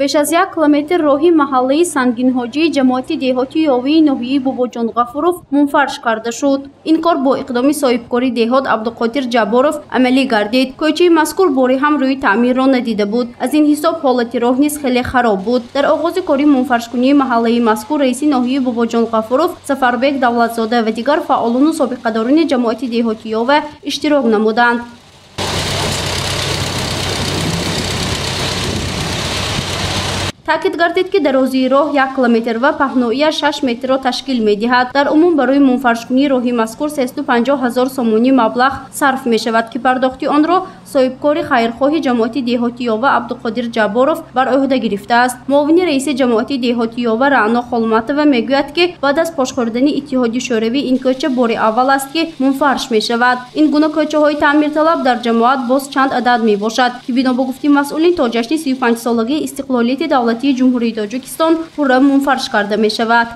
Беш аз 1 километр роҳи маҳаллаи Сангинҳоҷии ҷамоати деҳоти Ёвии ноҳияи Бобоҷон Ғафуров мунфарш карда шуд. Ин кор бо иқдоми соҳибкори деҳот Абдуқодир Ҷабборов амалӣ гардид. Кӯчаи мазкур бори ҳам рӯи таъмирро надида буд. Аз ин ҳисоб ҳолати роҳ низ хеле хароб буд. Дар оғози кори мунфаршкунии маҳаллаи мазкур раиси ноҳияи Бобоҷон Ғафуров Сафарбек Давлатзода ва дигар фаъолону собиқадорони ҷамоати деҳоти Ёва иштирок намуданд. Таъкид гардид, ки дарозии роҳ 1 километр ва паҳноияш 6 метрро ташкил медиҳад. Дар умум барои мунфаршкунии роҳи мазкур 350 ҳазор сомонӣ маблағ сарф мешавад, ки пардохти онро соҳибкори хайрхоҳи ҷамоати деҳоти Ёва Абдуқодир Ҷабборов бар ӯҳда гирифтааст. Муовини раиси ҷамоати деҳоти Ёва Раъно Холматова мегӯяд, ки баъд аз пошхӯрдани Иттиҳоди Шӯравӣ ин кӯча бори аввал аст, ки мунфарш мешавад. Ин гуна кӯчаҳои таъмирталаб дар ҷамоат боз чанд адад мебошад, ки бино ба гуфти масъулин то ҷашни 35-солагии истиқлолияти давлатии Ҷумҳурии Тоҷикистон пурра мунфарш карда мешавад.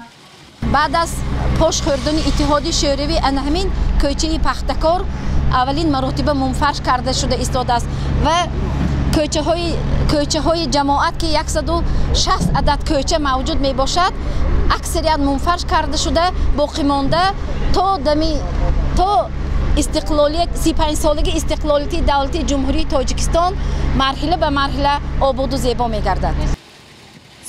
Баъд аз пош хӯрдани Иттиҳоди Шӯравӣ ана ҳамин кӯчаи Пахтакор аввалин маротиба мунфарш карда шуда истодааст ва кӯчаҳои ҷамоат, ки 160 адад кӯча мавҷуд мебошад, аксарият мунфарш карда шуда боқӣ монда то истиқлолият 35-солаги истиқлолияти давлати Ҷумҳурии Тоҷикистон марҳила ба марҳила ободу зебо мегардад.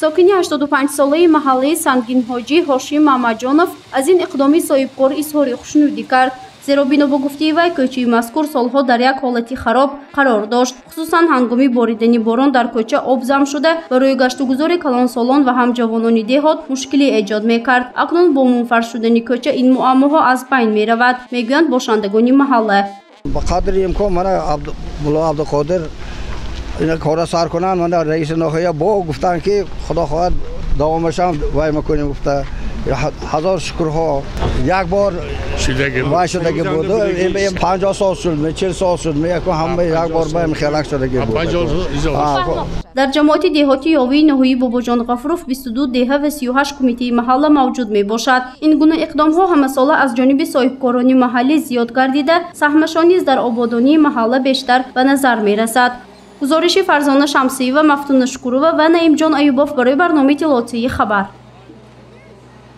Сокини 85-солаи маҳаллаи Сангинҳоҷӣ Ҳошим Мамаҷонов аз ин иқдоми соҳибкор изҳори хушнудӣ кард. Зеро бино ба гуфтаи вай кӯчаи мазкур солҳо дар як ҳолати хароб қарор дошт. Хусусан ҳангоми боридани борон дар кӯча об зам шуда барои гаштугузори калонсолон ва ҳам ҷавонони деҳот мушкилӣ эҷод мекард. Акнун бо мунфарш шудани кӯча ин муаммоҳо аз байн меравад, мегӯянд бошандагони маҳалла. Ба қадри имкон мана Мулло Абдуқодир ина кора сар кунанд, мана раиси ноҳия бо гуфтанд, ки худо хоҳад давомашам вай мекунем гуфта. Ҳазор шукрҳо як бор вай шудаги буд. 50 сол шуд, 40 сол шуд, ҳама як бор ба хелак шудаги буд. Дар ҷамоати деҳоти Ёвии ноҳияи Бобоҷон Ғафуров 22 деҳа ва 38 кумитаи маҳалла мавҷуд мебошад. Ин гуна иқдомҳо ҳамасола аз ҷониби соҳибкорони маҳаллӣ зиёд гардида, саҳмашон низ дар ободонии маҳалла бештар ба назар мерасад. Гузориши Фарзона Шамсиева, Мафтуна Шукурова ва Наимҷон Аюбов барои барномаи иттилоотии хабар.